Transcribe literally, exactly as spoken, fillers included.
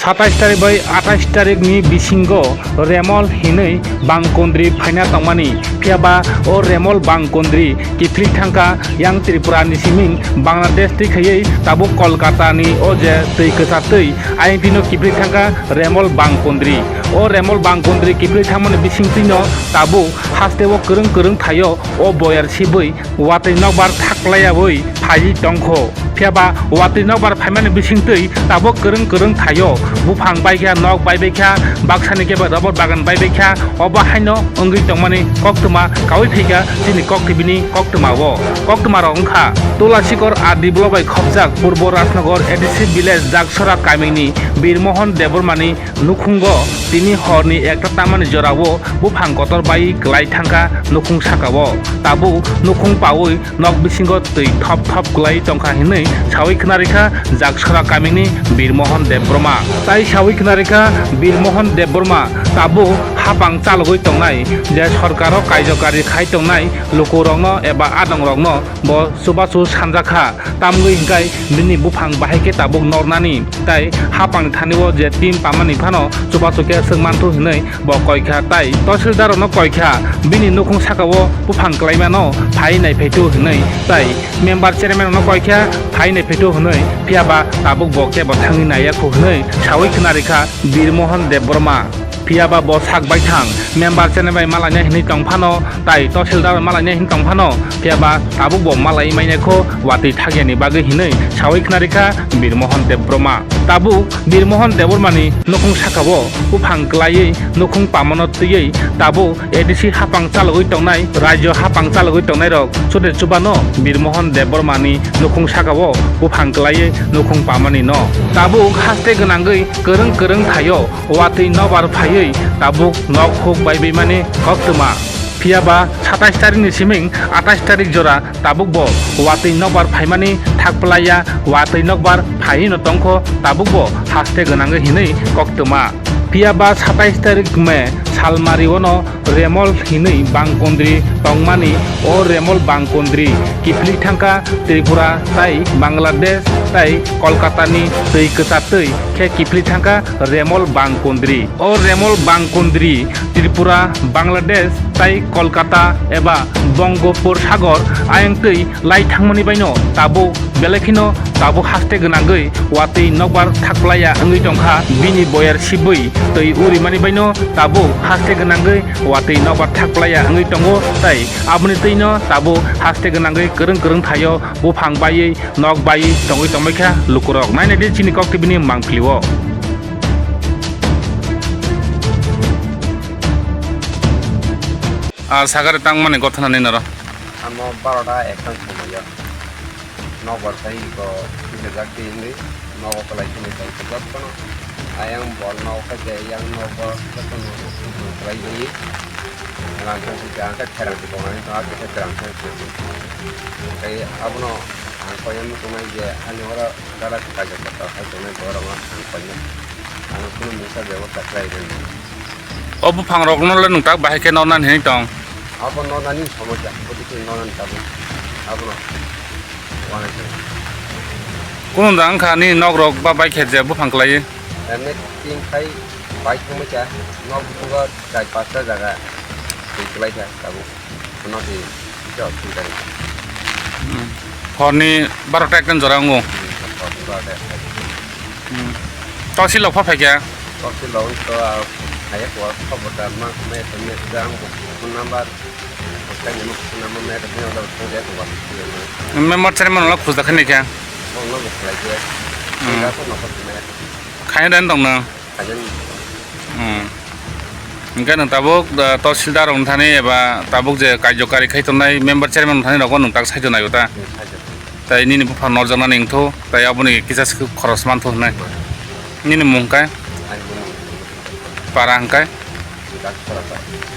Satais tarik bai atais tarik ni bisingo Remol hinwi bangkundri phaina tongmani, phiya ba o Remol bangkundri kiphilwi thangkha yang Tripura ni siming Bangladesh twi khaiwi tabuk Kolkata ni o je twi kwchar twi ayang twi no kiphilwi thangkha Remol bangkundri. O Remol bangkundri kiphilwi thangmani bising twi no tabuk haste o kwrwng kwrwng thaio o boyar sibwi watwi nokbar thaklaiyawi phaiwi tongkho. Phiya ba watwi nokbar phaimani bisingtwi tabuk kwrwng kwrwng thaio. Buphang baikha, nok baibaikha, baksani kebo rubber bagan baibaikha, obo haino wngwi tongmani koktwma kaui phaikha chini kok T V ni koktwmao. Koktwmarok wngkha Tulasikor R D block bai khopjak Purbo Rajnagar A D C village Jaksora kamini Birmohon Debbarmani nukhungo tini horni ekta tamani jorao buphang kotor bai kwlai thangkha nukhung sakao. Tabuk nukhung paui nok bisingo twi thop thop kwlai tongkha hinwi saui khna rikha Jaksora kamini Birmohon Debbarma. Tai saui khna rikha Birmohon Debbarma tabuk hapang chalogwi tongnai je sorkaro kaijokari khai tongnai lukurokno eba adongrokno bo chubachu sanjakha. Tamgwi hwnkhe bini buphang bahai khe tabuk nornani, tai hapangni thani o je tin pamani phano chubachu khe swk manthu hinwi bo koikha, tai tahsildarrokno koikha bini nukhung sakao buphang kwlaimano phai naiphaitu hinwi, tai member chairman rokno koikha phai naiphaitu hinwi, phiya ba tabuk bo kebo thangwi naiya kho hinwi saui khna rikha Birmohon Debbarma. Phiya ba bo sak baithang member chene bai malaina hinwi tong phano, tai tahsildar bai malaina hinwi tong phano, phiya ba tabuk bo malai maina kho watwi thakyani bagwi hinwi saui khna rikha Birmohon Debbarma. Tabuk Birmohon Debbarmani nukhung sakao buphang kwlaiwi nukhung pamano twiwi tabuk A D C hapang chalogwi tongnai, rajyo hapang chalogwi tongnairok chude chubano Birmohon Debbarmani nukhung sakao buphang kwlaiwi nukhung pamani no tabuk haste gwnangwi kwrwng kwrwng thaio. Watwi nokbar phaiwi tabuk nok huk baibaimani koktwma. Phiya ba satais tarikni siming atais tarik jora tabuk bo watwi nokbar phaimani thak plaiya, watwi nokbar phaiwi no tongkho tabuk bo haste gwnangwi hinwi koktwma. Phiya ba satais tarik May salmari ono Remol hinwi bangkundri tongmani, o Remol bangkundri kiphilwi thangkha Tripura tai Bangladesh tai Kolkata ni twi kwchar twi khe kiphilwi thangkha Remol bangkundri. O Remol bangkundri Tripura, Bangladesh tai Kolkata eba Bongopor Sagor ayang twi lai thangmani baino tabuk belai kheno tabuk haste gwnangwi watwi nokbar thakplaiya wngwi tongkha. Bini boyar sibwi twi urimani baino tabuk haste gwnangwi watwi nokbar thakplaiya wngwi tongo, tai aboni twino tabuk haste gwnangwi kwrwng kwrwng thaio buphang baiwi nok baiwi tongwi tongbaikha lukurok. Nainai di chini kok T V ni mangpili o. Ah, sagare tangmani gothana ni noro. Amo barota ekta somoyo. Nokbar tai ko kisajak twi hinwi nogo kwlai simi tai kwchak phano. Ayang bol nogo khe je yang nogo jotono kwlai bai. Rang thang si ang khe therang si tongnai no ake khe therang thang si. Tai abono ang koyang muchungnai je ani oro dala si kaijak kotor hai tongnai borok no ang koyang. Ano kunu mungsa bebosta khlai rwdi. O buphang rokno le nwng tak bahai khe nornani hinwi tong? Abo nornani somosya, abo dikhe nornani tabuk. Abono wanai se. Kunu da wngkha nini nok rok ba bai khe je buphang kwlaiwi? Emne tin khai bai thangbai cha, nok bisingo char pasta jaga twi kwlai kha tabuk. Phano twi kisa twi kha. Hmm. Horni barota ekta jora wngo. Hmm, horni barota ekta. Hmm. Tahsil rok pha phaikha? Tahsil rok to, ah, haya ko khobor da ma, ma to me da ang phone number, phone number me to phone number. Member chairman wala khujda khani kha? Phone number khlai khe. Hmm. Da phone number me. Khaina dan tong nang? Khaina. Hmm. Hingke nwng tabuk, ah, tahsildar rok thani eba tabuk je karjokari khai tongnai member chairman rok thani rokbo nwng tak sai tongnai ta? Hmm, sai tongnai. Tai nini buphang norjaknani wngthu, tai aboni kisa se khoros manthu hwnwi. Nini mung khe? Ani mung. Para hwnkhe? Daksora para.